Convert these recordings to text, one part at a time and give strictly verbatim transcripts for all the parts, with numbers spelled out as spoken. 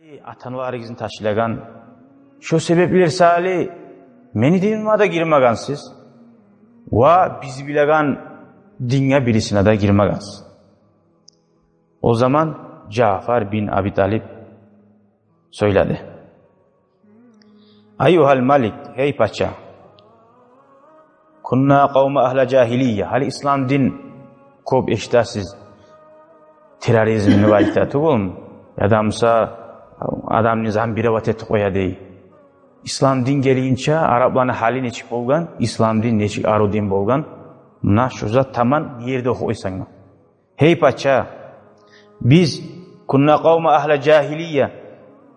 Ата-аналарыгъызны ташлагъан, шо себеплер саялы мени диниме де гирмегенсиз ва биз билеген динге бирисине де гирмегенсиз. О заман Жаъфар бин Аби Талиб сёйледи: «Айюгьал малик, гьей пача, кунна къавма агьла жагьилия». Гьали ислам дин кёп эшитесиз, терроризмни бу айта тюгюлмю? Яда буса адамны зомбировать этип къоя дей. Ислам дин гелгинче арапланы гьалы нечик болгъан, ислам дин нечик арив дин болгъан, муна шо зат таман ерде охуйсанг. «Гьей пача, биз, кунна къавма агьла жагьилия,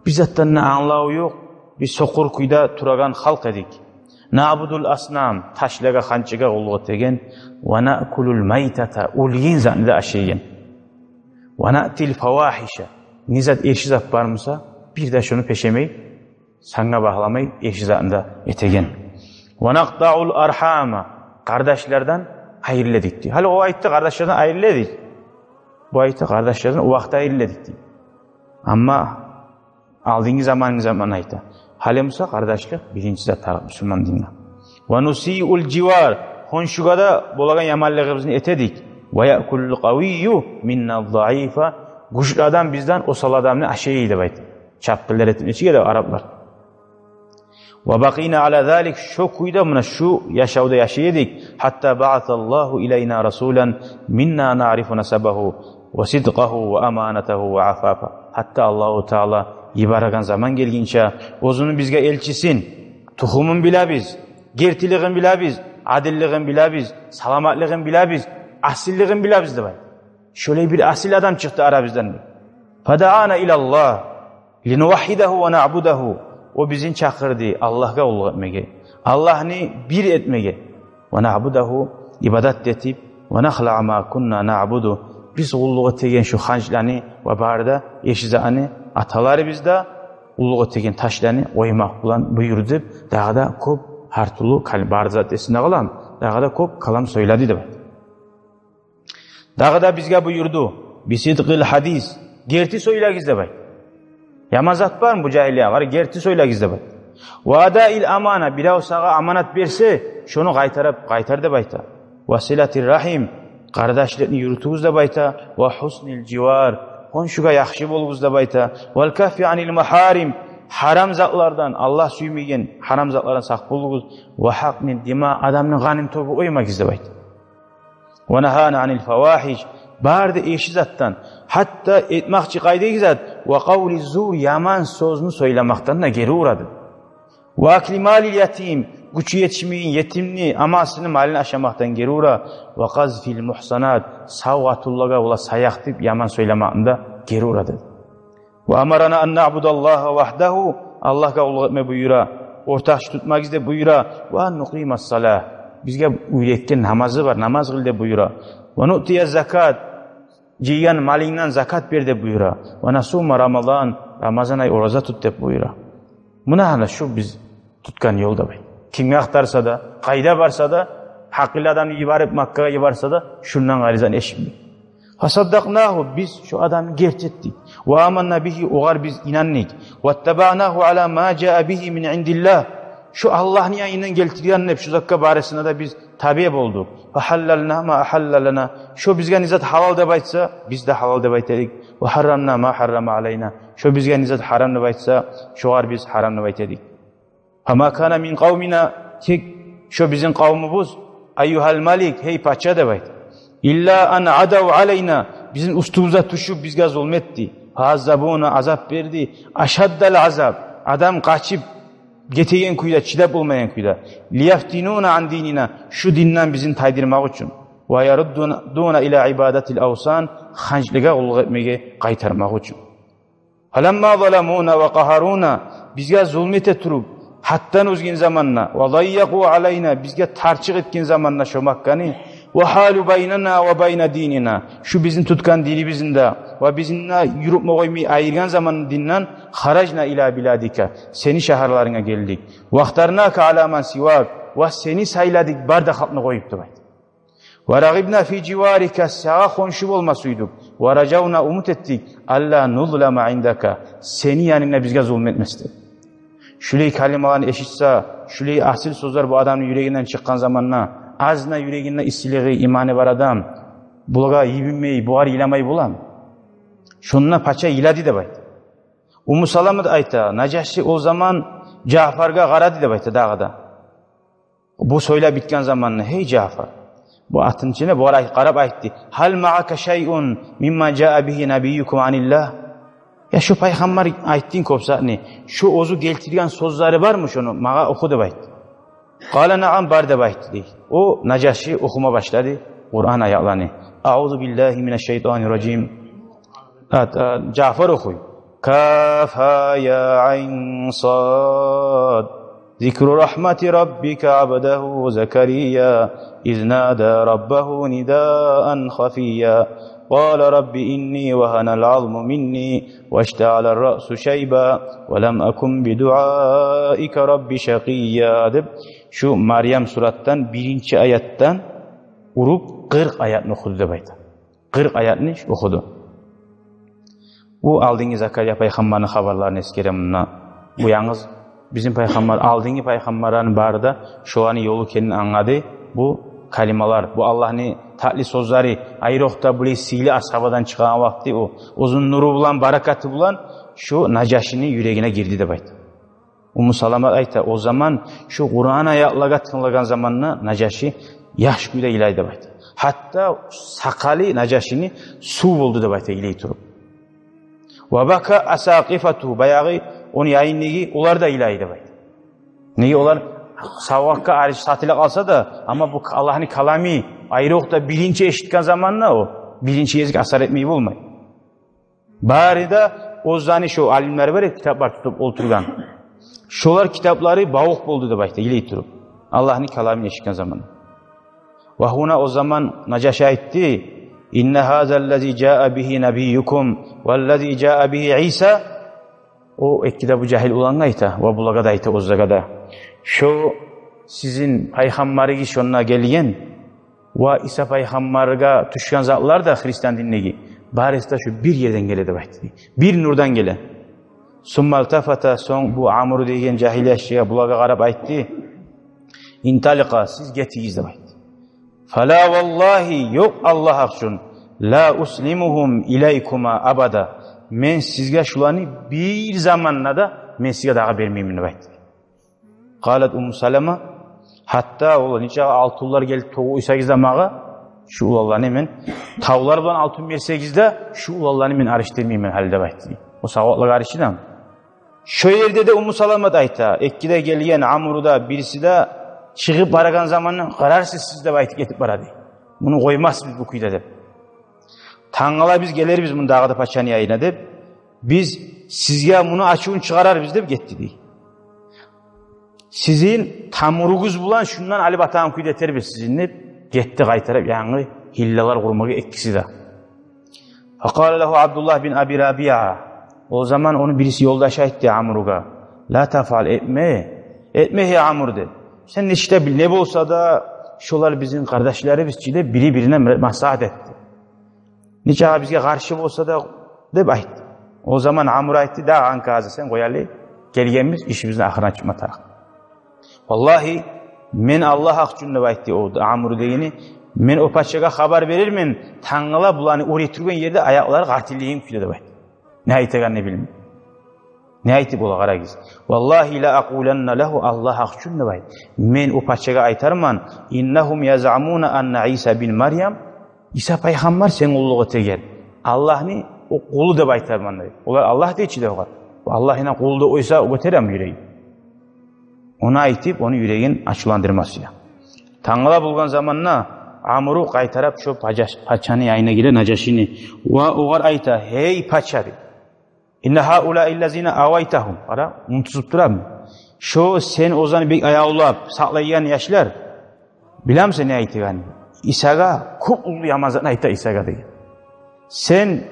биз затдан да англаву ёкъ, биз сокъур кюйде турагъан халкъ эдик. Наъбудул аснам, ташлагъа, ханчгъа къуллукъ этеген, ва наъкулул майтата, оьлген затны да ашайгъан. Ва наътил фавагьиша, не зат эрши зат бар буса, бир де шону пешемей, санга багьламай, эрши затны да этеген. Ва накътаъул аргьама, къардашлардан айрыла эдик», — дей. Гьали о айтды, къардашлардан айрыла эдик. Бу айтды, къардашлардан о вакътиде айрыла эдик дей. Амма алдынгъы заманны заманы айта. Гьали буса къардашлыкъ биринчи зат тарыкъ мусулман динге. «Ва нусиул живар, хоншугъа да болагъан яманлыгъыбызны эте эдик. Ва яъкулул къавийю минназ заифа, гючлю адам бизден осал адамны ашай», — деп айтды. Чапгъынлар этип нечик эди араплар. «Ва бакъийна ала залик, шо кюйде, муна шу яшавда яшай эдик. Гьатта баъасаллагьу илайна расулан минна наърифу насабагьу ва сидкъагьу ва аманатагьу ва афафа». Гьатта Аллагьу Таала йиберген заман гелгинче оьзюню бизге элчисин, тухумун билебиз, гертилигин билебиз, адиллигин билебиз, саламатлыгъын билебиз, асиллигин билебиз деп айта. Шолай бир асил адам чыкъды арабыздан. «Фадаъана илаллагь линувагьгьидагьу ва наъбудагьу». О бизин чакъырды Аллагьгъа къуллукъ этмеге, Аллагьны бир этмеге. «Ва наъбудагьу», ибадат этип, «ва нахлаъа ма кунна наъбуду». Биз къуллукъ этеген шу ханчланы ва бары да эрши затны, аталарыбыз да къуллукъ этеген ташланы къоймакъ булан буюрду деп, дагъы да кёп гьар тюрлю кал-, бары зат эсинде къалам, дагъы да кёп калам сёйледи деп айта. Дагъы да бизге буюрду: «Бисидкъил гьадис, герти сёйлегиз», — деп айта. Яман зат бармы бу жагьилия? Гьали герти сёйлегиз деп айта. «Ва адаил амана, бирев сагъа аманат берсе, шону къайтарып къайтар», — деп айта. «Ва силатир рагьим, къардашлыкъны юрютюгюз», — деп айта. «Ва гьуснил живар, хоншугъа яхшы болугъуз», — деп айта. «Вал каффи анил магьарим, гьарам затлардан, Аллагь сюймеген гьарам затлардан сакъ болугъуз. Ва гьакънид дима, адамны къанын тёгюп къоймагъыз», — деп айта. «Ва нагьана анил фавагьиш, бары да эрши затдан, гьатта этмакъчы къайдагъы зат, ва къавли зур, яман сёзню сёйлемекден де гери урады. Ва акли малил ятим, гючю етишмеген етимни, амансызны малын ашамакъдан гери ура. Ва къазфил мугьсанат, сав къатынлагъа бола саякъ деп яман сёйлемекни де гери урады. Ва амарана ан наъбудаллагьа вагьдагьу, Аллагьгъа къуллукъ этме буюра, ортакъчы тутмагъыз деп буюра. Ва ан нукъимас салагь, бизге уьйретген намазы бар, намаз къыл деп буюра. Ва нуътия закат, жыйгъан малынгдан закат бер деп буюра. Ва насума Рамазан, Рамазан ай ораза тут деп буюра. Муна гьана шу биз тутгъан ёл деп айта. Кимге ахтарса да, къайда барса да, гьакъыллы адамны йиберип, Маккагъа йиберсе де, шундан къайры зат эшитмей. «Фасаддакънагьу, биз шу адамны герти этдик. Ва аманна бигьи, огъар биз инандыкъ. Ваттабаънагьу ала ма жаа бигьи мин индиллагь, шу Аллагьны янындан гелтирген деп шу затгъа барысына да биз табе болдукъ. Фагьаллална ма агьалла лана, шу бизге не зат гьалал деп айтса, биз де гьалал деп айта эдик. Ва гьаррамна ма гьаррама алайна, шу бизге не зат гьарам деп айтса, шогъар биз гьарам деп айта эдик. Фама кана мин къавмина, тек шу бизин къавмубуз, айюгьал малик, гьей пача деп айта, илла ан адав алайна, бизин уьстюбюзге тюшюп, бизге зулму этди. Фааззабуна, азап берди. Ашаддал азаб, адам къачып гетеген кюйде, чыдап болмайгъан кюйде. Лияфтинуна ан динина, шу динден бизин тайдырмакъ учун. Ва яруддуна ила ибадатил авсан, ханчлагъа къуллукъ этмеге къайтармакъ учун. Фаламма заламуна ва къагьаруна, бизге зулму эте туруп, гьаддан озгъан заманда, ва даййакъу алайна, бизге тарчыкъ этген заманда шу Макканы, ва гьалу байнана ва байна динина, шу бизин тутгъан динибизни де, ва бизин де юрютме къоймай айыргъан заманда динден, харажна ила биладика, сени шагьарларынга гелдик. Вахтарнака ала ман сивак, ва сени сайладыкъ бары да халкъны къоюп деп айта. Ва рагъибна фи живарика, сагъа хоншу болма сюйдюк. Ва ражавна, умут этдик, алла нузлама индака, сени янынгда бизге зулму этмес деп. Шулай калималаны эшитсе, шулай асил сёзлер бу адамны юрегинден чыкъгъан заманда, азына юрегинде иссилиги, иманы бар адам, булагъа йибинмей, бугъар йыламай боламы? Шонда пача йылады деп айта. Умму Салама да айта, Нажаши о заман Жаъфаргъа къарады деп айта дагъы да. Бу сёйлеп битген заманда, гьей Жаъфар, бу атын ичине бугъар ай-, къарап айтды: гьал маъака шайъун мимма жаа бигьи набиюкум аниллагь? Я шо пайхаммар айтдынг кёп затны, шо оьзю гелтирген сёзлери бармы, шону магъа оху деп айтды. Къала наъам, бар деп айтды дей. О Нажаши охума башлады Къуран аятланы. Аузу биллагьи минаш шайтанир ражим. Ат, а, Жаъфар охуй. Каф, ха, я, айн, сад. Зикру рахмати раббика абдагьу Закария, из нада раббагьу нидаан хафия. Къала рабби инни вагьанал азму минни ваштаъалар раъсу шайба ва лам акун бидуаика рабби шакъия, деп, шу Марьям суратдан биринчи аятдан уруп къыркъ аятны охуду деп айта. Къыркъ аятны охуду. Бу алдынгы Закария пайхаммарны хабарларын эсгере мунда. Бу янгыз бизин пайхаммар, алдынгы пайхаммарланы бары да шоланы ёлу экенин англады. Бу калималар, бу Аллагьны татли сёзлери, айрокъда булай сыйлы асгьабадан чыкъгъан вакъти, о оьзюню нуру булан, баракаты булан шу Нажашини юрегине гирди деп айта. Умму Салама айта, о заман шу Къуран аятлагъа тынглагъан заманда Нажаши яхшы кюйде йылай деп айта. Гьатта сакъалы Нажашини сув болду деп айта, йылай туруп. Ва бака асакъифатугьу, баягъы ону янындагъы, олар да йылай деп айта. Неге, олар савгъатгъа ариш сатыла къалса да, амма бу Аллагьны калами, айрокъда биринчи эшитген заманда, о биринчи гезик асар этмей болмай. Бары да оьзлени шо алимлер бар эди, китаплар тутуп олтургъан. Шолар китаплары бавукъ болду деп айта, йылай туруп, Аллагьны каламын эшитген заман. Ва гьуна, о заман Нажаши айтды: инна гьазаллази жаа бигьи набиюкум валлази жаа бигьи Иса. О эки де бу жагьил улангъа айта, ва булагъа да айта, оьзлеге де. Шо сизин пайхаммарыгъыз шонда гелген, ва Иса пайхаммаргъа тюшген затлар да, христиан диндеги, барысы да шо бир ерден геле деп айтды дей. Бир нурдан геле. Сумма илтафата, сонг бу Амру деген жагьил яшгъа, булагъа къарап айтды: инталикъа, сиз гетигиз деп айтды. Фала валлагьи, ёкъ Аллагь гьакъ учун, ла услимугьум илайкума абада, мен сизге шуланы бир заманда да мен сизге дагъы бермеймен деп айтды. Къалат Умму Салама: гьатта олар нечакъы алтынлар гелип тёгюп къойсагъыз да магъа, шу уланланы мен, тавлар булан алтын берсегиз де, шу уланланы мен аришдирмеймен гьали деп айтды. О савгъатлыкъ ариши де. Шо ерде де Умму Салама да айта, эки де гелген, Амру да, бириси де чыгъып барагъан заманда, къарарсыз сиз деп айтып гетип барады. Муну къоймасбыз бу кюйде деп. Тангала биз гелербиз мунда дагъы да пачаны янына деп, биз сизге муну ачувун чыгъарарбыз деп гетди дей. Сизин тамуругъуз булан шундан алып атагъан кюйде этербиз сизин деп, гетди къайтарып янгы гьиллалар къурмагъа экиси де. Факъала лагьу Абдуллагь бин Аби Рабиа. О заман ону бириси ёлдашы айтды Амругъа: ла тафъал, этме, этме, гьей Амру, деп. Сен нечик де бил, не болса да, шолар бизин къардашларыбыз чы деп, бири-бирине маслагьат этди. Нечакъы бизге къаршы болса да, деп айтды. О заман Амру айтды: дагъы анкагъазы, сен къой гьали, гелгенбиз, ишибизни ахырына чыкъма тарыкъ. Валлагьи, мен Аллагь гьакъ учун деп айтды о Амру дегени, мен о пачагъа хабар берермен, тангала буланы уьре тургъан ерде аякълары къартыллайгъан кюйде деп айтды. Не айтагъанын билмей. Не айтып бола, къарагъыз. Валлагьи ла акъуланна лагьу, Аллагь гьакъ учун деп айт. Мен о пачагъа айтарман: иннагьум язъамуна анна Иса бин Марьям, Иса пайхаммар сен къуллукъ этеген Аллагьны о къулу деп айтарман деп. Олар Аллагь дей чи де огъар. Аллагьны къулу деп къойса, о гётереми юреги? Ону айтып, ону юрегин ачувландырмасы я. Тангала болгъан заманда Амру къайтарып шо пача-, пачаны янына геле, Нажашини. Ва огъар айта: гьей пача, дей. Инна гьаулаи ллазина авайтагьум. Къара, унутузуп турамы? Шо сен оьзлени бек аявлап сакълайгъан яшлар. Билемисен не айтагъанын? Исагъа кёп уллу яман затны айта Исагъа деген. Сен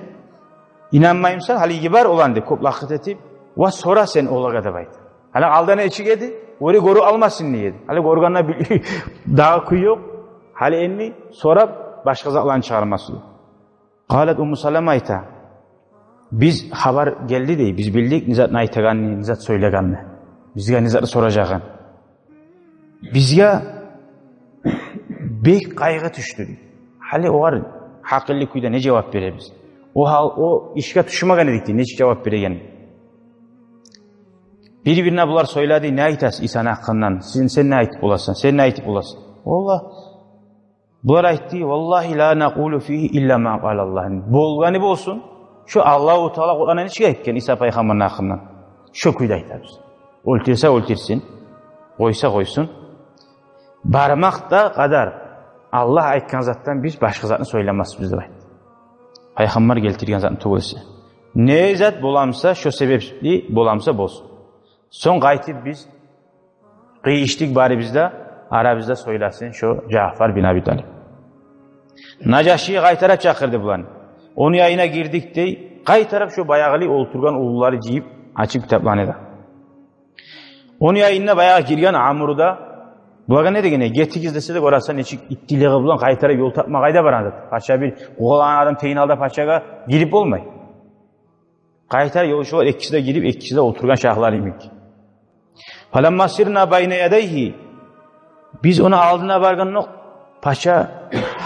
инанмаймысан, гьалиги бар оланы да кёп лакъыр этип, ва сора сен олагъа деп айта. Гьали алда нечик эди? Оьри гёрюп алмасын дей эди. Гьали гёргенде бил-, дагъы кюй ёкъ. Гьали энни сорап, башгъа затланы чыгъармасын. Къалат Умму Салама айта: «Биз хабар гелди, – дей, – биз билдик не затны айтагъанны, не зат сёйлегенни. Бизге не затны соражагъын. Бизге бек къайгъы тюшдю, – дей. – Гьали огъар гьакъыллы кюйде не жавап беребиз? О гьал, о ишге тюшмеген эдик, – дей, – нечик жавап береген». Бир-бирине булар сёйледи: «Не айтасыз Исаны гьакъындан? Сен, сен не айтып боласан? Сен не айтып боласан?» Олар, булар айтды: «Валлагьи ла накъулу фигьи илла ма къала Аллагь». Болгъаны болсун, шо Аллагьу Таала Къуранда нечик айтгъан Иса пайхаммарны гьакъындан, шо кюйде айтабыз. Оьлтюрсе оьлтюрсюн, къойса къойсун. Бармакъ да къадар Аллагь айтгъан затдан биз башгъа затны сёйлемесбиз деп айтды. Пайхаммар гелтирген затны тюгюл эсе. Не зат боламса, шо себепли боламса болсун. Сонг къайтып биз къыйышдыкъ барыбыз да, арабызда сёйлесин шо Жаъфар бин Аби Талип. Нажаши къайтарып чакъырды буланы. Ону янына гирдик, – дей, – къайтарып шо баягъылай олтургъан уллулары жыйып, ачып китапланы да. Ону янына баягъы гирген Амру да, булагъа не деген, гетигиз десе де, гёресен нечик иттилиги булан къайтарып ёл тапма къайда барагъан зат. Пача бир къувалгъан адам тегин гьалда пачагъа гирип болмай. Къайтар ёл шолар, экиси де гирип, экиси де олтургъан шагьлар йимик. Фаламма сирна байна ядайгьи, биз ону алдына баргъандокъ, пача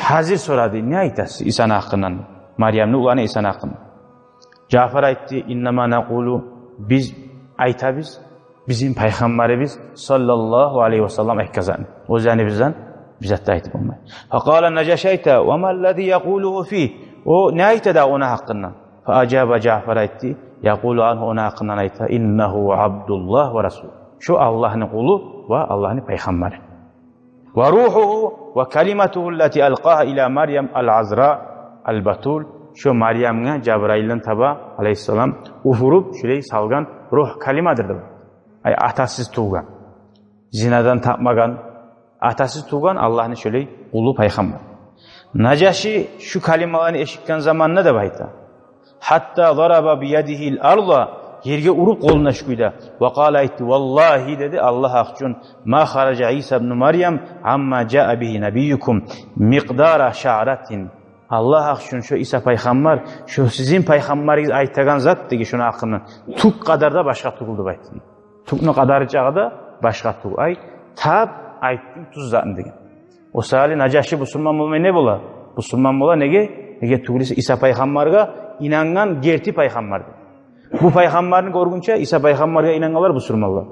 гьазир сорады: «Не айтасыз Исаны гьакъындан? Марьямны уланы Исаны гьакъындан?» Жаъфар айтды: «Иннама накъулу, биз айтабыз бизин пайхаммарыбыз саллаллагьу алайгьи ва саллам айтгъан затны. Оьзлени бизден бир зат да айтып болмай». Факъала, Нажаши айта: «Ва маллази якъулугьу фигь? О не айтады ону гьакъындан?» Фаажаба, Жаъфар айтды: «Якъулу ангьу, ону гьакъындан айта: иннагьу абдуллагь ва расул. Шо Аллагьны къулу ва Аллагьны пайхаммары. Ва рухугьу ва калиматугьу ллати алкъагьа ила Марьям ал-Азра ал-Батул. Шо Марьямгъа Жабрайылдан таба, алайгьиссалам, уьфюрюп, шулай салгъан ругь, калимадыр», – деп. Ай, атасыз тувгъан, зинадан тапмагъан, атасыз тувгъан Аллагьны шолай къулу, пайхаммар. Нажаши шу калималаны эшитген заманда, деп айта, гьатта зараба биядигьил арда, ерге уруп къолуна шу кюйде. Ва къала, айтды: «Валлагьи, – деди, – Аллагь гьакъ учун, ма хаража Иса ибну Марьям амма жаа бигьи набиюкум микъдара шаъратин. Аллагь гьакъ учун, шо Иса пайхаммар, шо сизин пайхаммарыгъыз айтагъан зат, – деди, – шону гьакъындан тюк къадар да башгъа тюгюл», – деп айтды. Тюкню къадары чагъы да башгъа тюгюл. Ай, тап айтдынг тюз затны деген. О саялы Нажаши бусурман болмай не бола? Бусурман бола неге? Неге тюгюл эсе Иса пайхаммаргъа инангъан герти пайхаммар. Бу пайхаммарны гёргюнче Иса пайхаммаргъа инангъанлар бусурманлар.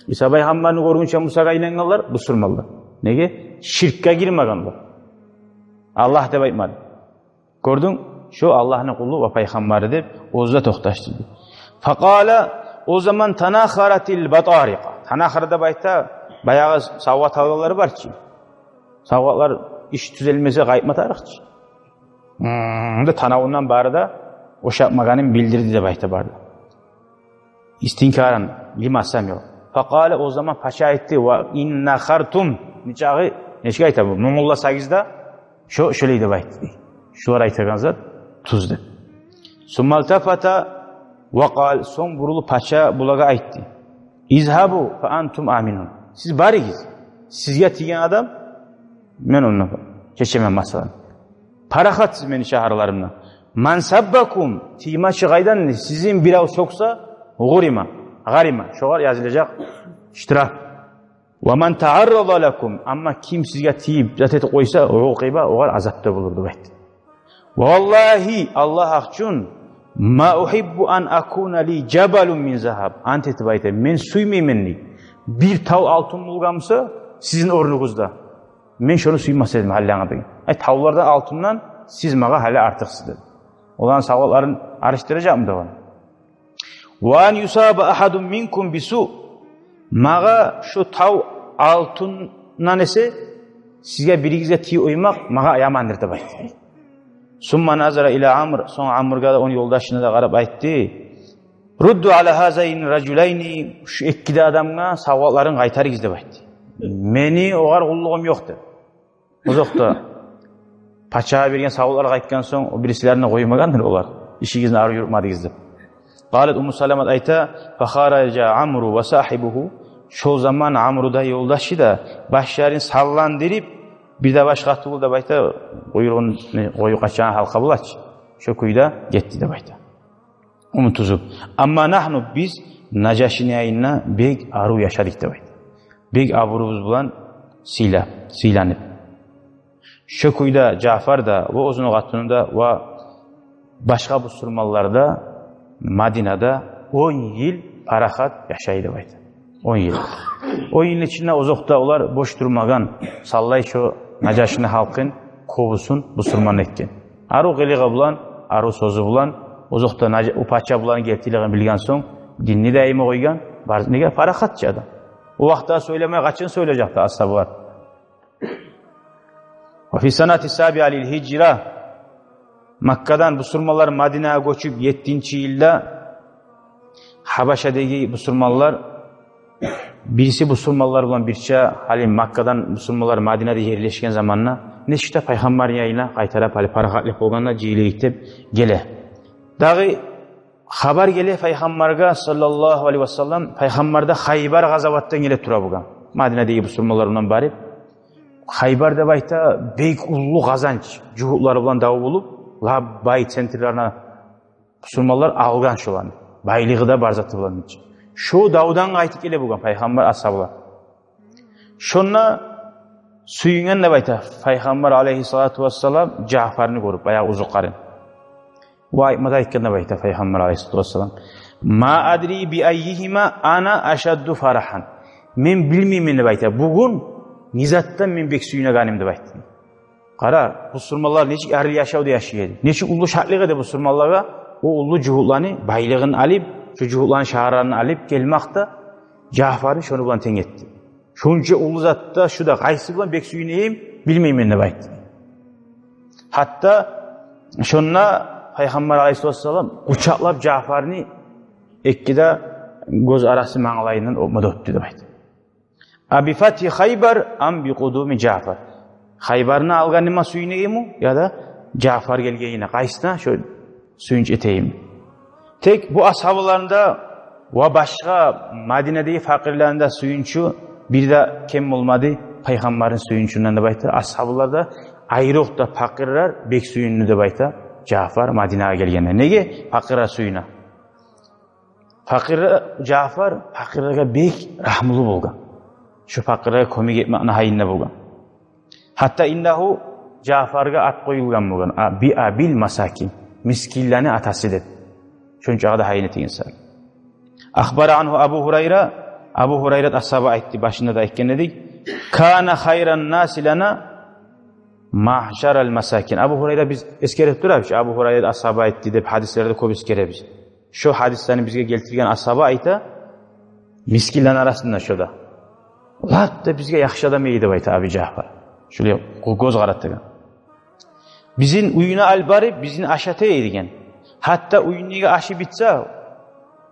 Иса пайхаммарны гёргюнче Мусагъа инангъанлар бусурманлар. Неге? Ширкге гирмегенлер. Аллагь деп айтмады. Гёрдюнг, шо Аллагьны къулу ва пайхаммары деп оьзю де токъташдырды. Факъала, о заман танахаратил батарикъ. Танахара деп айта, баягъы савгъат алгъанлары бар чы. Савгъатлар иш тюзелмесе къайтма тарыкъ чы. Мм, да танавундан бары да ошатмагъанын билдирди деп айта бары да. Истинкаран, лима самиъу. Факъала, о заман пача айтды: «Ва ин нахартум». Нечагъы, нечик айта бу? Мунгулласагъыз да, шо, шолай деп айтды. Шулар айтагъан зат тюз деп. Сумма илтафата ва къал, сонг бурулуп пача булагъа айтды: «Изгьабу фа антум аминун». Сиз барыгъыз. Сизге тийген адам, мен ондан чечемен масъаланы. Парахатсыз мени шагьарларымда. Ман саббакум, тиймачы къайдан, сизин бирев сёксе, гъурима, гъарима, шогъар язылажакъ штраф. Ва ман тааррада лакум, амма ким сизге тийип, зат этип къойса, укъиба, огъар азапда болур деп айтды. Ва валлагьи, Аллагь гьакъ учун, ма ухиббу ан акуна ли жабалун мин загьаб. Ант этип айтайым, мен сюймеймен дей, бир тав алтын болгъан буса сизин орнугъузда. Мен шону сюймес эдим гьали ангъа деген. Ай, тавлардан алтындан сиз магъа гьали артыкъсыз деди. Оланы савгъатларын алышдыражакъмы дагъы? Ва ан юсаба ахадун минкум бису. Магъа шо тав алтындан эсе, сизге биригизге тийип къоймакъ магъа ямандыр деп айтды. Сумма назара ила Амр, сонг Амргъа да, ону ёлдашына да къарап айтды: Рудду ала гьазайни ражулайни, шу эки де адамгъа савгъатларын къайтарыгъыз деп айтды. Мени огъар къуллугъум ёкъ деп. Озокъда, пачагъа берген савгъатлар къайтгъан сонг, о бирисилерин къоймагъандыр олар. Ишигизни ары юрютмедигиз деп. Къалат Умму Саламат айта: фахаража Амру ва сагьибугьу. Шол заман Амру да, ёлдашы да башларын салландырып, Бир де башгъа тюгюл деп айта, къуйругъун къоюп къачагъан гьалкъа булачы. Шо кюйде гетди деп айта. Умутсуз. Амма нагьну, биз Нажашини янында бек арив яшадыкъ деп айта. Бек абурубуз булан сыйла, сыйланып. Шо кюйде Жаъфар да, ва оьзюню къатыны да, ва башгъа бусурманлар да Мадинада он йыл парахат яшай деп айта. Он йыл. Он йылны ичинде озокъда олар бош турмагъан, саллай шо Нажашини гьалкъын кёбюсюн бусурман этген. Арив къылыгъы булан, арив сёзю булан, озокъда Нажа-, о пача булан гертилигин билген сонг, динни де йимик къойгъан, бар, неге, парахатчы адам. О вакътиде сёйлемей, къачан сёйлежекди асгьабалар? Ва фи санати сабиа лил гьижра. Маккадан бусурманлар Мадинагъа гёчюп, еттинчи йылда Гьабашадагъы бусурманлар, бириси бусурманлар булан бирче, гьали Маккадан бусурманлар Мадинада ерлешген заманда, нечик де Пайхаммарны янына къайтарып, гьали парахатлыкъ болгъанда, жыйылайыкъ деп геле. Дагъы хабар геле Пайхаммаргъа, саллаллагьу алайгьи ва саллам, Пайхаммар да Хайбар къазаватдан геле тура болгъан. Мадинадагъы бусурманлар булан барып, Хайбар деп айта, бек уллу къазанч, жугьутлар булан дав болуп, лап бай центрлерине бусурманлар алгъан шоланы. Байлыгъы да бар, заты булан. Шо давдан къайтып геле болгъан Пайхаммар, асгьабалар. Шонда сююнген деп айта Пайхаммар алайгьиссалату вассалам Жаъфарны гёрюп, баягъы узукъарын. Ва айтма да айтгъан деп айта Пайхаммар алайгьиссалату вассалам: «Ма адри би аййигьима ана ашадду фарагьан». Мен билмеймен деп айта, бугюн не затдан мен бек сююнегеним деп айта. Къара, бусурманлар нечик арив яшавда яшай эди, нечик уллу шатлыкъ эди бусурманлагъа, о уллу жугьутланы байлыгъын алып, шо жугьутланы шагьарларын алып гелмекде, Жаъфарны шону булан тенг этди. Шонча уллу затда шу да, къайсы булан бек сююнейим, билмеймен деп айтды. Гьатта шонда Пайхаммар алайгьиссалату вассалам къучакълап Жаъфарны, эки де гёз арасы мангалайындан оьпме де оьпдю деп айта. «А би фатгьи Хайбар ам би къудуми Жаъфар?» Хайбарны алгъаныма сююнейимми, яда Жаъфар гелгенине, къайсына шо сююнч этейим? Тек бу асгьабаланы да ва башгъа Мадинадагъы пакъырланы да сююнчю бир де кем болмады Пайхаммарны сююнчюнден деп айта. Асгьабалар да, айрокъда пакъырлар бек сююндю деп айта Жаъфар Мадинагъа гелгенде. Неге пакъырлар сююне? Пакъыр, Жаъфар пакъырлагъа бек рагьмулу болгъан. Шо пакъырлагъа кёмек этмекни гьайында болгъан. Гьатта иннагьу, Жаъфаргъа ат къоюлгъан болгъан, а, би абил масакин, мискинлени атасы деп. Шончагъы да гьайын этеген саялы. Ахбара ангьу Абу Гьурайра, Абу Гьурайрат асгьаба айтды, башында да айтгъан эдик: «Кана хайран наси лана маъшарал масакин». Абу Гьурайра, биз эсгерип турабыз, Абу Гьурайрат асгьаба айтды деп гьадислерде кёп эсгеребиз. Шо гьадислени бизге гелтирген асгьаба айта, мискинлени арасында шо да лап да бизге яхшы адам эди деп айта Аби Жаъфар. Шолай гё-, гёз къаратагъан. Бизин уьюне алып барып, бизин ашата эди деген. Гьатта уьюндеги ашы битсе,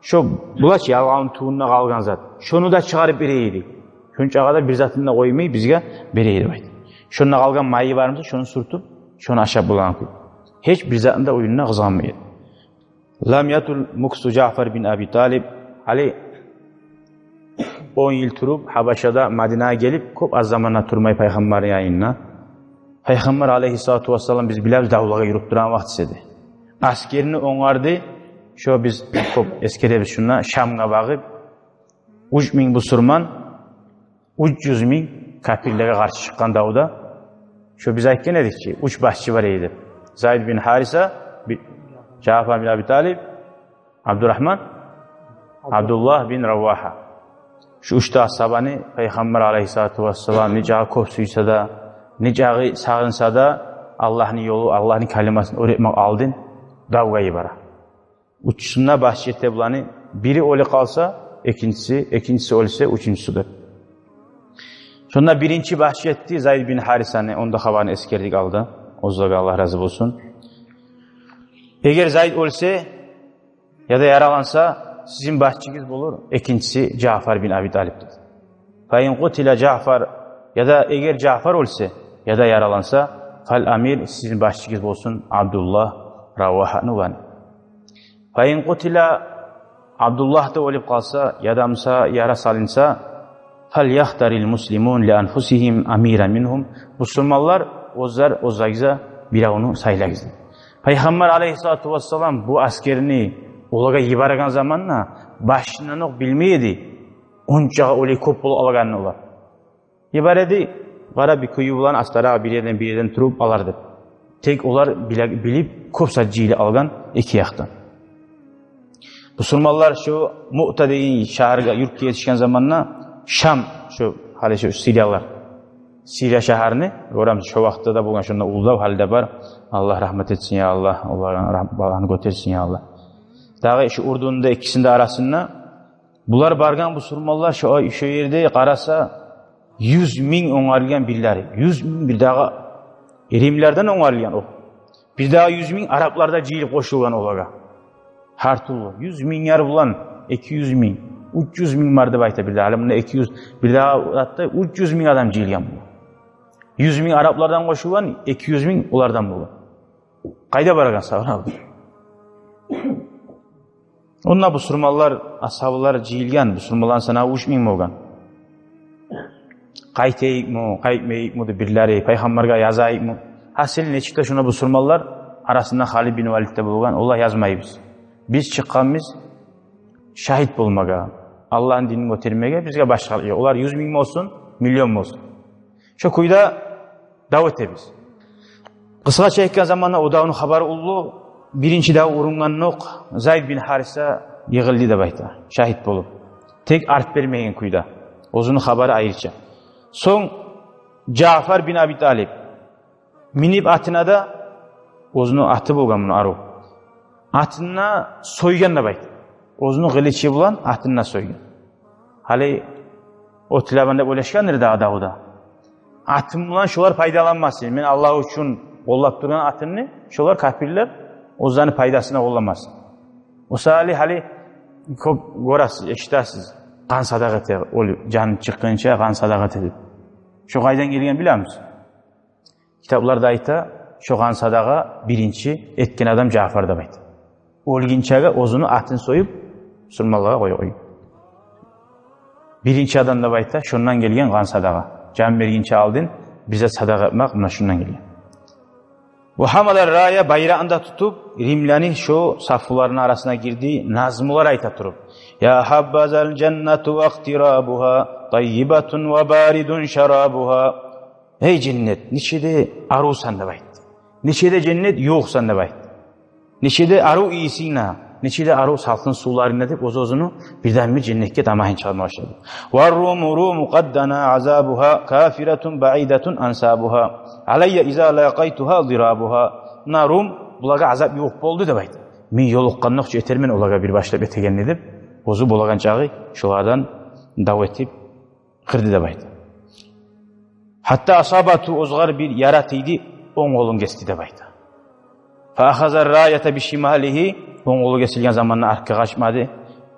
шо булачы ялгъанны тюбюнде къалгъан зат, шону да чыгъарып бере эди. Шончагъа да бир затын да къоймай бизге бере эди деп айта. Шонда къалгъан майы бармы, шону сюртюп, шону ашап болагъан кюй. Гьеч бир затын да уьюнде къызгъанмай эди. Лам ятул муксу Жаъфар бин Аби Талиб. Гьали он йыл туруп, Гьабашада Мадинагъа гелип, кёп аз заманда турмай Пайхаммарны янында. Пайхаммар алайгьиссалату вассалам, биз билебиз, давлагъа юрюп турагъан вакътиси эди. Аскерни онгарды, шо биз кёп эсгеребиз шунда, Шамгъа багъып, уьч минг бусурман, уьч юз минг капирлеге къаршы чыкъгъан давда. Шо биз айтгъан эдик чи, уьч башчы бар эди деп. Зайд бин Гьариса, би-, Жаъфар бин Аби Талиб, Абдурагьман, Абдуллагь бин Равагьа. Шу уьч де асгьабаны Пайхаммар алайгьиссалату вассалам нечакъы кёп сюйсе де, нечакъы сагъынса да, Аллагьны ёлу, Аллагьны калимасын оьр этмек алдын давгъа йибере. Уьчюсюне башчы эте буланы, бири оьле къалса, экинчиси, экинчиси оьлсе, уьчюнчюсю деп. Шонда биринчи башчы этди Зайд бин Гьарисаны, ону да хабарын эсгердик алда. Оьзлеге Аллагь рази болсун. Эгер Зайд оьлсе яда яраланса, сизин башчыгъыз болур экинчиси Жаъфар бин Аби Талиб деди. Фа ин къутила Жаъфар, яда эгер Жаъфар оьлсе, яда яраланса, фал амир, сизин башчыгъыз болсун Абдуллагь Равагьаны уланы. Фа ин къутила, Абдуллагь да оьлюп къалса, яда буса яра салынса, «Фальяхтарил муслимун ли анфусигьим амиран мингьум». Бусурманлар оьзлер оьзлеригизге биревню сайлагъыз. Пайхаммар алайгьиссалату вассалам бу аскерни олагъа йиберген заманда башындан окъ билмей эди ончакъы олай кёп болуп къалагъанын олар. Йибере эди, къара, бир кюю булан астаракъ бир ерден, бир ерден туруп алар деп. Тек олар биле-, билип, кёп зат жыйылып алгъан эки якъдан. Бусурманлар шу Муъта деген шагьаргъа, юртгъа етишген заманда, Шам, шу гьали шу сириялар, Сирия шагьарны гёребиз, шу вакътиде де болгъан, шунда уллу дав гьали де бар. Аллагь рагьмат этсин, я Аллагь, оланы рагь-, баланы гётерсин, я Аллагь. Дагъы шу Урдунну да экисини де арасында. Булар баргъан бусурманлар шу, шу ерде къараса, юз минг онгарылгъан бирлери. Юз минг, бирдагъы римлилерден онгарылгъан о. Бирдагъы юз минг араплар да жыйылып къошулгъан олагъа. Гьар тюрлю. Юз минглер булан эки юз минг, уьч юз минг бар деп айта бирдагъы. Гьали мунда эки юз, бирдагъы затда уьч юз минг адам жыйылгъан бу. Юз минг араплардан къошулгъан, эки юз минг олардан болгъан. Къайда барагъан савра бу? Онда бусурманлар, асгьабалар жыйылгъан, бусурманланы санаву уьч минг болгъан. Къайтайыкъмы, къайтмайыкъмы деп бирлери, пайхаммаргъа язайыкъмы? Гьасили, нечик де шунда бусурманлар арасында Халид бин Валид де болгъан, олар: «Язмайбыз. Биз чыкъгъанбыз шагьит болмагъа, Аллагьны динин гётермеге, бизге башгъалыкъ ёкъ. Олар юз минг болсун, миллион болсун. Шо кюйде дав этебиз». Къысгъача айтгъан заманда, о давну хабары уллу. Биринчи дав урунгъандокъ Зайд бин Гьариса йыгъылды деп айта, шагьит болуп. Тек арт бермеген кюйде. Оьзюню хабары айрыча. Сонг Жаъфар бин Аби Талиб минип атына да, оьзюню аты болгъан муну арив, атын да сойгъан деп айта. Оьзюню къылычы булан атын да сойгъан. Гьали о тилебен деп ойлашгъандыр дагъы давда. Атым булан шолар пайдаланмасын. Мен Аллагь учун къоллап тургъан атымны шолар, капирлер, оьзлени пайдасына къолламасын. О саялы гьали кёп гёресиз, эшитесиз, къан садагъа эте, оьлюп, жаны чыкъгъынча къан садагъа эте деп. Шо къайдан гелген билемисиз? Китапларда айта, шо къан садагъа биринчи этген адам Жаъфар деп айта. Оьлгюнчеге оьзюню атын союп, бусурманлагъа къоя, къоя. Биринчи адам деп айта, шондан гелген къан садагъа. Жан бергинче алдын бир зат садагъа этмек муна шондан гелген. Ва гьамала ррая, байракъны да тутуп, римлени шо сафларыны арасына гирди, назмулар айта туруп: «Я гьаббазал жаннату ва кътирабугьа, таййибатун ва баридун шарабугьа». «Эй женнет, нече де арувсан», — деп айтды. «Нече де женнет ювукъсан», — деп айтды. «Нече де арив ийисинг, нече де арив салкъын сувларынг», — деп, оьз-оьзюню бирден-бир женнетге тамагьын чыгъарма башлады. «Ва руму, руму къад дана азабугьа, кафиратун баидатун ансабугьа, алайя иза лакъайтугьа дирабугьа». «Муна Рум, булагъа азап ювукъ болду», — деп айтды. «Мен ёлукъгъандокъ чы этермен олагъа бир башлап этегенни», — деп, оьзю болагъан чагъы шолардан дав этип, къырды деп айта. «Гьатта асабату, оьзюне бир яра тийди, онг къолун гесди», — деп айта. «Фа ахаза рраята бишималигьи», онг къолу гесилген заманда артгъа къачмады,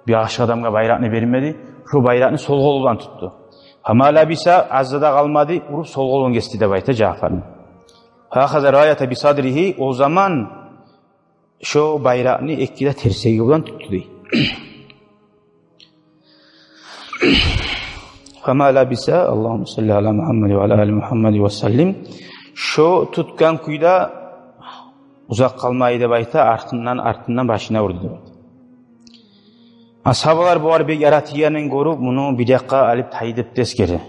бир башгъа адамгъа байракъны бермеди, шо байракъны сол къолу булан тутду. «Фама лабиса», аз да къалмады, уруп сол къолун гесди деп айта Жаъфарны. «Фа ахаза рраята бисадригьи», о заман шо байракъны эки де терсеги булан тутду дей. «Фама лабиса», Аллагьумма салли ала Мугьаммад ва ала али Мугьаммад ва саллим. Шо тутгъан кюйде узакъ къалмай деп айта, артындан, артындан башына урду деп айта. Асгьабалар бугъар бек яратгъанын гёрюп, муну бир якъгъа алып тайдырып тескери.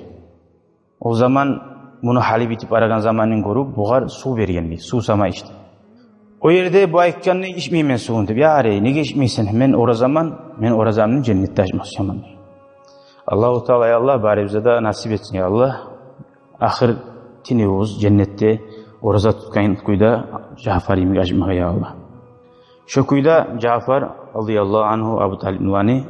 О заман муну гьалы битип барагъан заманын гёрюп, бугъар сув берген дей, сув сама ич деп. О ерде бу айтгъан дей: «Ичмеймен сувун», — деп. «Я арей, неге ичмейсен?» «Мен оразаман, мен оразамны женнетде ачмакъ сюемен», — дей. Аллагьу Таала, я Аллагь, барыбызгъа да насип этсин, я Аллагь. Ахыр тюнюбюз женнетде ораза тутгъан кюйде Жаъфар йимик ачмагъа, я Аллагь. Шо кюйде Жаъфар, радияллагьу ангьу, Абу Талипланы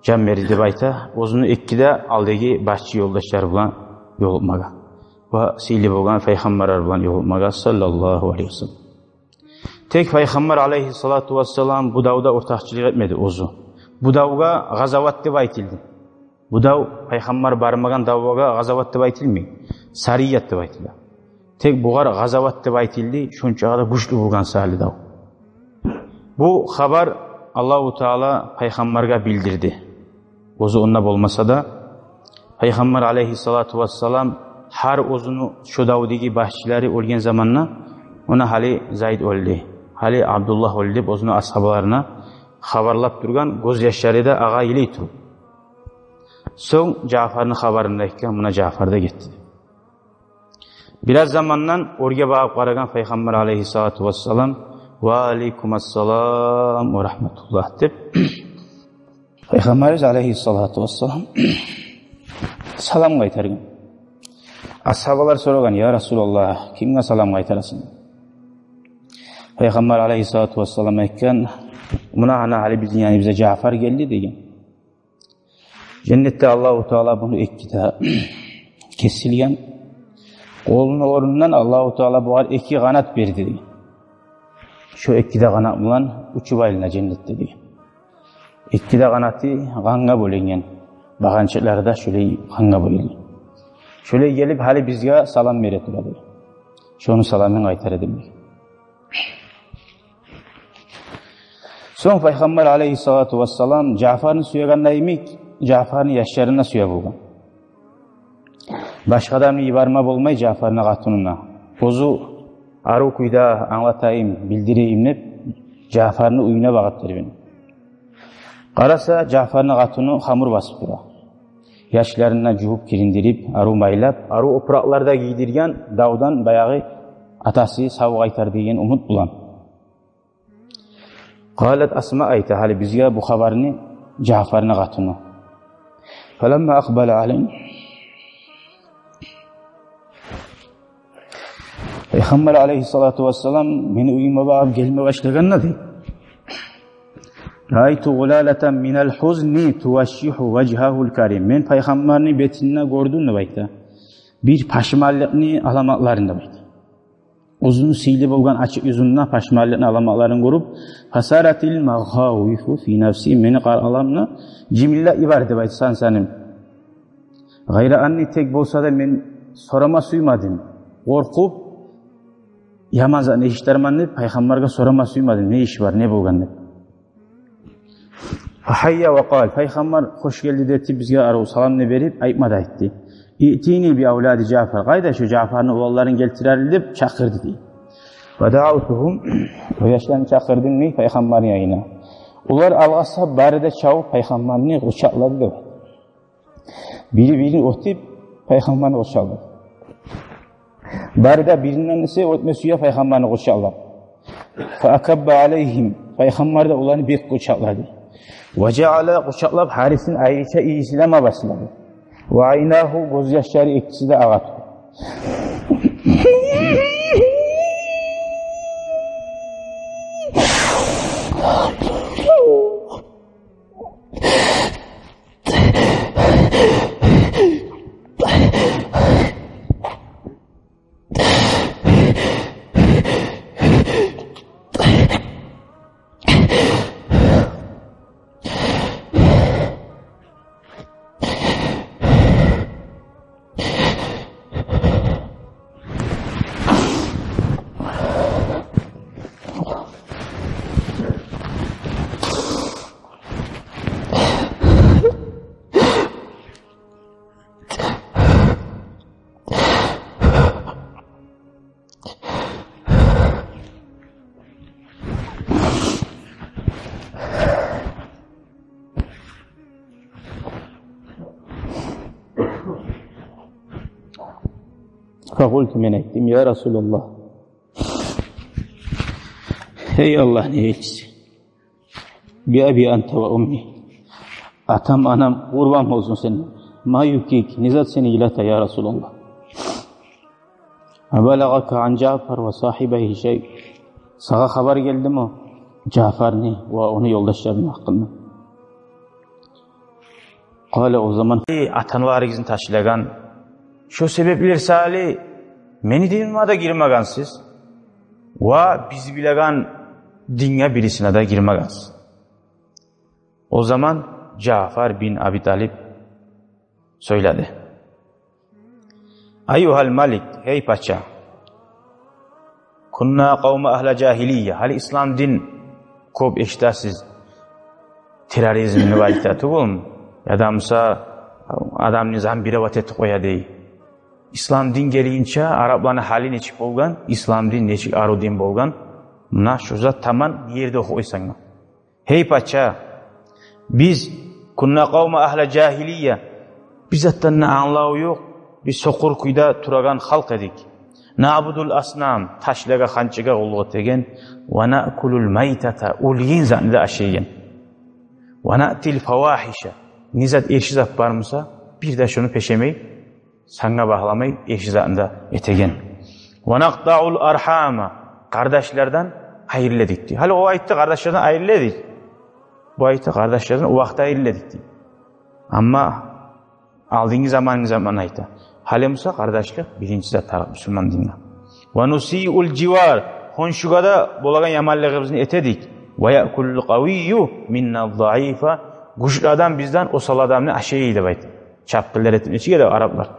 жан берди деп айта, оьзюню эки де алдагъы башчы ёлдашлары булан ёлукъмагъа ва сыйлы болгъан пайхаммарлар булан ёлукъмагъа, саллаллагьу алайгьи ва саллам. Тек Пайхаммар алайгьиссалату вассалам бу давда ортакъчылыкъ этмеди оьзю. Бу давгъа гъазават деп айтылды. Бу дав, Пайхаммар бармагъан давгъа гъазават деп айтылмай, сарият деп айтыла. Тек бугъар гъазават деп айтылды, шончакъы да гючлю болгъан саялы дав. Бу хабар Аллагьу Таала Пайхаммаргъа билдирди. Оьзю онда болмаса да, Пайхаммар алейгьиссалату вассалам гьар оьзюню шо давдагъы башчылары оьлген заманда, муна гьали Зайд оьлдю, гьали Абдуллагь оьлдю деп, оьзюню асгьабаларына хабарлап тургъан, гёзьяшлары да агъа йылай туруп. Сонг Жаъфарны хабарын да айтгъан, муна Жаъфар да гетди. Бираз замандан оьрге багъып къарагъан Пайхаммар алейгьиссалату вассалам: «Ва алейкум ассалам ва рагьматуллагь», — деп, Пайхаммарыбыз алейгьиссалату вассалам салам къайтаргъан. Асгьабалар сорагъан: «Я Расулаллагь, кимге салам къайтарасан?» Пайхаммар алейгьиссалату вассалам айтгъан: «Муна гьана гьали бизин яныбызгъа Жаъфар гелди», — деген. «Женнетде Аллагьу Таала буну эки де кесилген, къолуну орнундан Аллагьу Таала бугъар эки къанат берди, — деген. — Шо эки де къанат булан учуп айлана женнетде», — деген. Эки де къанаты къангъа бёленген, багъанчыкълары да шолай къангъа бёленген. «Шолай гелип, гьали бизге салам бере турады. Шону саламын къайтара эдим», — деген. Сонг Пайхаммар алейгьиссалату вассалам Жаъфарны сюегенде йимик, Жаъфарны яшларын да сюе болгъан. Башгъа адамны йиберме болмай Жаъфарны къатынына. Оьзю арив кюйде англатайым, билдирейим деп, Жаъфарны уьюне багъып берген. Къараса, Жаъфарны къатыны хамур басып тура. Яшларын да жувуп, кириндирип, арив майлап, арив опуракълар да гийдирген, давдан баягъы атасы сав къайтар деген умут булан. Къалат Асма айта гьали бизге бу хабарны, Жаъфарны къатыны. Фаламма акъбала алейна. Пайхаммар алейгьиссалату вассалам мени уьюме багъып гелме башлагъанда, дей, раайту гъулалатан минал гьузни тувашшигьу важгьагьул карим. Мен Пайхаммарны бетинде гёрдюм, деп айта, бир пашманлыкъны аламатларын, деп айта. Оьзюню сыйлы болгъан ачыкъ юзюнде пашманлыкъны аламатларын гёрюп, фасаратил магъавифу фи нафси, мени къаркъарамда жымылдап йиберди, деп айта, сан-саным. Гъайра анни, тек болса да мен сорама сюймедим. Къоркъуп, яман затны эшитирмен деп, Пайхаммаргъа сорама сюймедим, не иш бар, не болгъан деп. Фагьайя ва къал, Пайхаммар хош гелди де этип, бизге арив саламны берип, айтма да айтды. Иътини би авлади Жаъфар, къайда шо Жаъфарны уланларын гелтирерли деп чакъырды, дей. Фадаавтугьум, о яшланы чакъырдым, дей, Пайхаммарны янына. Олар алгъасап, бары да чабып Пайхаммарны къучакълады, деп. Бири-бирин оьтюп, Пайхаммарны къучакълады. Бары да биринден эсе оьтме сюе Пайхаммарны къучакълап. Фаакабба алейгьим, Пайхаммар да оланы бек къучакълады. Ва жаала, къучакълап, гьарисин айрыча ийислеме башлады. Ва айнагьу, гёзьяшлары экиси де агъа тура. Факъулту, мен айтдым: «Я Расулаллагь, гьей Аллагьны элчиси, би аби анта ва умми, атам-анам къурбан болсун сеннге. Ма юбкик, не зат сени йылата, я Расулаллагь? Абалагъака ан Жаъфар ва сагьибайгьи шай? Сагъа хабар гелдими Жаъфарны ва ону ёлдашларыны гьакъында?» Къала, о заман: «Эй, ата-аналарыгъызны ташлагъан, шо себепли саялы мени диниме де гирмегенсиз ва биз билеген динге бирисине де гирмегенсиз». О заман Жаъфар бин Аби Талиб сёйледи: «Айюгьал малик, гьей пача, кунна къавман агьла жагьилия, гьали ислам дин, кёп эшитесиз, терроризмни айта тюгюлмю, яда буса адамны зомбировать этип къоя дей. Ислам дин гелгинче арапланы гьалы нечик болгъан, ислам дин нечик арив дин болгъан, муна шу зат таман бир ерде охуп къойсанг. Гьей пача, биз, كنا قوما أهل جاهلية, биз затдан да англаву ёкъ, биз сокъур кюйде турагъан халкъ эдик. نعبد الأصنام, ташлагъа, ханчгъа къуллукъ этеген, ونأكل الميتة, оьлген затны да ашайгъан. ونأتي الفواحش, не зат, эрши зат бар буса, бир де шуну пешемей, санга багъламай, эрши затны да этеген. ونقطع الأرحام, къардашлардан айрыла эдик дей. Гьали о айтды, къардашлардан айрыла эдик. Бу айтды, къардашлардан о вакътиде айрыла эдик дей. Амма алдынгъы заманны заманы айта. Гьали буса къардашлыкъ биринчи зат тарыкъ мусулман динге. ونسيء الجوار, хоншугъа да болагъан яманлыгъыбызны эте эдик. ويأكل القوي منا الضعيف, гючлю адам бизден осал адамны ашай эди деп айта. Чапгъынлар этип нечик эди араплар.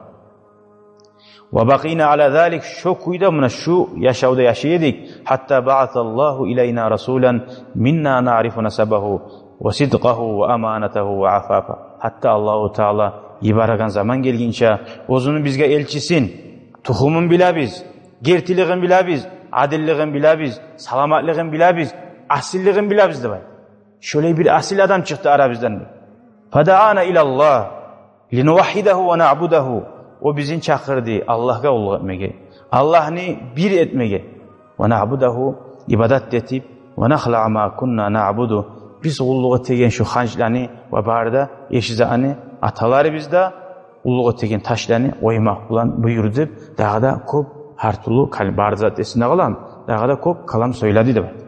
وبقينا على ذلك, шо кюйде, муна шу яшавда яшай эдик. حتى بعث الله إلينا رسولا منا نعرف نسبه وصدقه وأمانته وعفافه. Гьатта Аллагьу Таала йиберген заман гелгинче оьзюню бизге элчисин, тухумун билебиз, гертилигин билебиз, адиллигин билебиз, саламатлыгъын билебиз, асиллигин билебиз деп айта. Шолай бир асил адам чыкъды арабыздан. فدعانا إلى الله لنوحده ونعبده. О бизин чакъырды Аллагьгъа къуллукъ этмеге, Аллагьны бир этмеге. ونعبده, ибадат этип, ونخلع ما كنا نعبد, биз къуллукъ этеген шу ханчланы ва бары да эрши затны, аталарыбыз да къуллукъ этеген ташланы къоймакъ булан буюрду деп, дагъы да кёп гьар тюрлю кал-, бары зат эсинде къалам, дагъы да кёп калам сёйледи деп айта.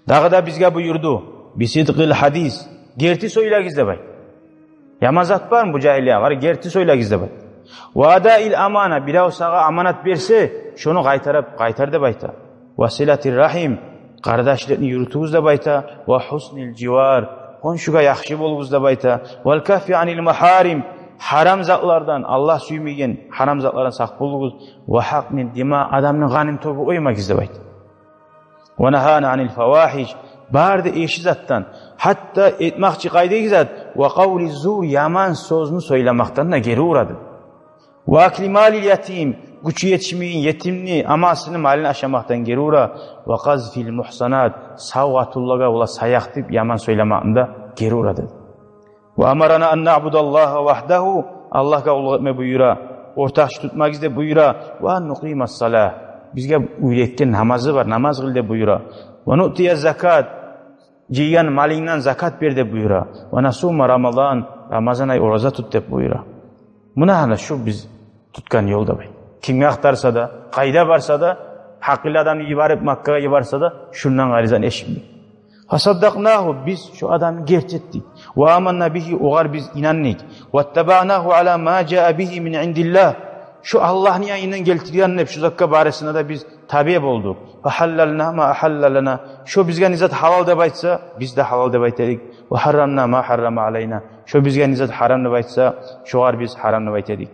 Дагъы да бизге буюрду: بصدق الحديث, герти сёйлегиз деп айта. Яман зат бармы бу жагьилия? Бар, герти сёйлегиз деп айта. وأداء الأمانة, бирев сагъа аманат берсе, шону къайтарып, къайтар деп айта. وصلة الرحم, къардашлыкъны юрютюгюз деп айта. وحسن الجوار, хоншугъа яхшы болугъуз деп айта. والكف عن المحارم, гьарам затлардан, Аллагь сюймеген гьарам затлардан сакъ болугъуз. وحقن الدماء, адамны къанын тёгюп къоймагъыз деп айта. ونهانا عن الفواحش, бары да эрши затдан, гьатта этмакъчы къайдагъы зат, وقول الزور, яман сёзню сёйлемекден де гери урады. وأكل مال اليتيم, гючю етишмеген етимни, амасыны малын ашамакъдан гери ура. وقذف المحصنات, сав къатынлагъа ола саякъ деп яман сёйлемекни де гери урады. وأمرنا أن نعبد الله وحده, Аллагьгъа къуллукъ этме буюра, ортакъчы тутмагъыз деп буюра. وأن نقيم الصلاة, бизге уьйретген намазы бар, намаз къыл деп буюра. ونؤتي الزكاة, жыйгъан малынгдан закат бер деп буюра. ونصوم رمضان, рамазан ай ораза тут деп буюра. Муна гьана шу биз тутгъан ёл деп айта. Кимге ахтарса да, къайда барса да, гьакъыллы адамны йиберип, Маккагъа йиберсе де, шундан къайры зат эшитмей. فصدقناه, биз шу адамны герти этдик. وآمنا به, огъар биз инандыкъ. واتبعناه على ما جاء به من عند الله, шу Аллагьны янындан гелтирген деп шу затгъа барысына да биз табиъ болдукъ. فحللنا ما أحل لنا, шу бизге не зат гьалал деп айтса, биз де гьалал деп айта эдик. وحرمنا ما حرم علينا, шу бизге не зат гьарам деп айтса, шогъар биз гьарам деп айта эдик.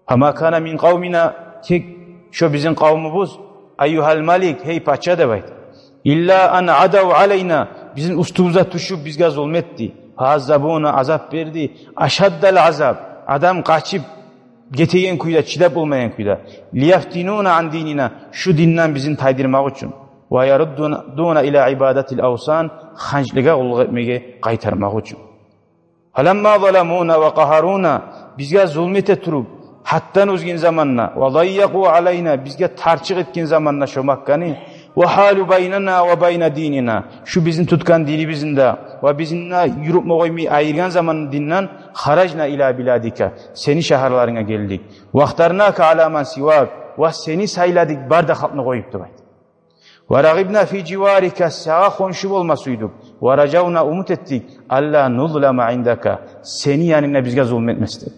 فما كان من قومنا, тек шу бизин къавмубуз, أيها الملك, гьей пача деп айта, إلا أن عدوا علينا, бизин уьстюбюзге тюшюп, бизге зулму этди. فعذبونا, азап берди. أشد العذاب, адам къачып гетеген кюйде, чыдап болмайгъан кюйде. ليفتنونا عن ديننا, шу динден бизин тайдырмакъ учун. ويردونا إلى عبادة الأوثان, ханчлагъа къуллукъ этмеге къайтармакъ учун. فلما ظلمونا وقهرونا, бизге зулму эте туруп, гьаддан озгъан заманда, وضيقوا علينا, бизге тарчыкъ этген заманда шо Макканы, وحالوا بيننا وبين ديننا, шу бизин тутгъан динибизни де ва бизин де юрютме къоймай айыргъан заманда динден, خرجنا إلى بلادك, сени шагьарларынга гелдик. واخترناك على من سواك, ва сени сайладыкъ бары да халкъны къоюп деп айта. ورغبنا في جوارك, сагъа хоншу болма сюйдюк. ورجونا, умут этдик, ألا نظلم عندك, сени янынгда бизге зулму этмес деп.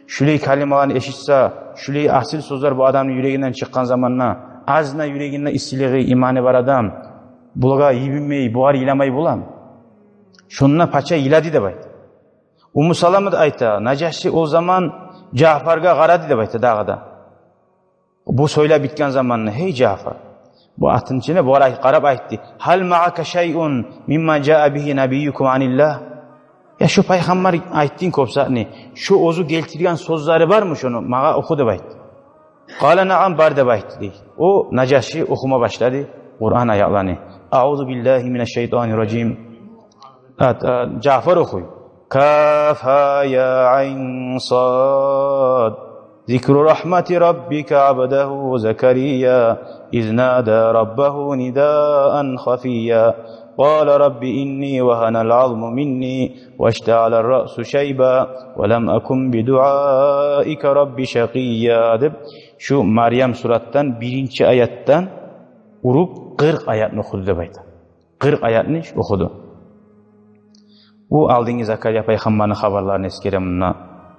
Шулай калималаны эшитсе, шулай асил сёзлер бу адамны юрегинден чыкъгъан заманда, азына юрегинде иссилиги, иманы бар адам, булагъа йибинмей, бугъар йыламай боламы? Шонда пача йылады деп айта. Умму Салама да айта, Нажаши о заман Жаъфаргъа къарады деп айта дагъы да. Бу сёйлеп битген заманда: «Гьей, Жаъфар», бу атын ичине бугъар ай-, къарап айтды: «Гьал маъака шайъун мимма жаа бигьи набиюкум аниллагь?» Я шо пайхаммар, айтдынг кёп затны, шо оьзю гелтирген сёзлери бармы, шону магъа оху деп айтды. Къала наам, бар деп айтды, дей. О Нажаши охума башлады Къуран аятланы. Аузу биллагьи минаш шайтанир ражим. Ат-, а, Жаъфар охуй. Каф, ха, я, айн, сад. Зикру рахмати раббика абдагьу Закария, из нада раббагьу нидаан хафия. Къала рабби инни вагьанал азму минни, ваштаъалар раъсу шайба, ва лам акун бидуаика рабби шакия, деп, шу Марьям суратдан биринчи аятдан уруп къыркъ аятны охуду деп айта. Къыркъ аятны охуду. Бу алдынгы Закария пайхаммарны хабарларын эсгере мунда.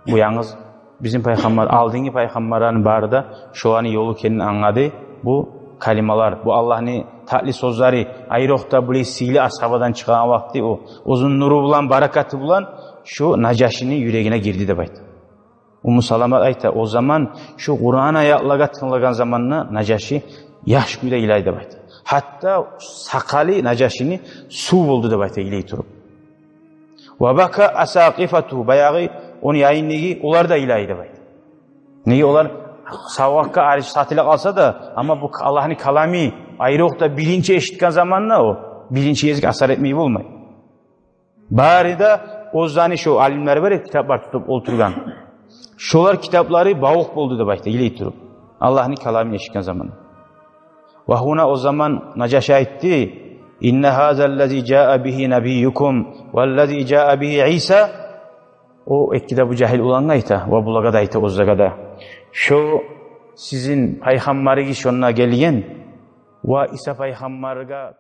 Бу янгыз бизин пайхаммар, алдынгы пайхаммарланы бары да шоланы ёлу экенин англады. Бу калималар, бу Аллагьны татли сёзлери, айрокъда булай сыйлы асгьабадан чыкъгъан вакъти, о оьзюню нуру булан, баракаты булан шо Нажашини юрегине гирди деп айта. Умму Салама айта, о заман шо Къуран аятлагъа тынглагъан заманда Нажаши яш кюйде йылай деп айта. Гьатта сакъалы Нажашини сув болду деп айта, йылай туруп. Ва бака асакъифату, баягъы ону янындагъы, олар да йылай деп айта. Неге, олар савгъатгъа ариш сатыла къалса да, амма бу Аллагьны калами, айрокъда биринчи эшитген заманда, о биринчи гезик асар этмей болмай. Бары да оьзлени шо алимлери бар эди, китаплар тутуп олтургъан. Шолар китаплары бавукъ болду деп айта, йылай туруп, Аллагьны каламын эшитген заман. Ва гьуна, о заман Нажаши айтды: «Инна гьаза ллази жаа бигьи набиюкум валлази жаа бигьи Иса». О эки де бу жагьил улангъа айта, ва булагъа да айта, оьзлеге де: «Шо сизин пайхаммарыгъыз шонда гелген, ва Иса пайхаммаргъа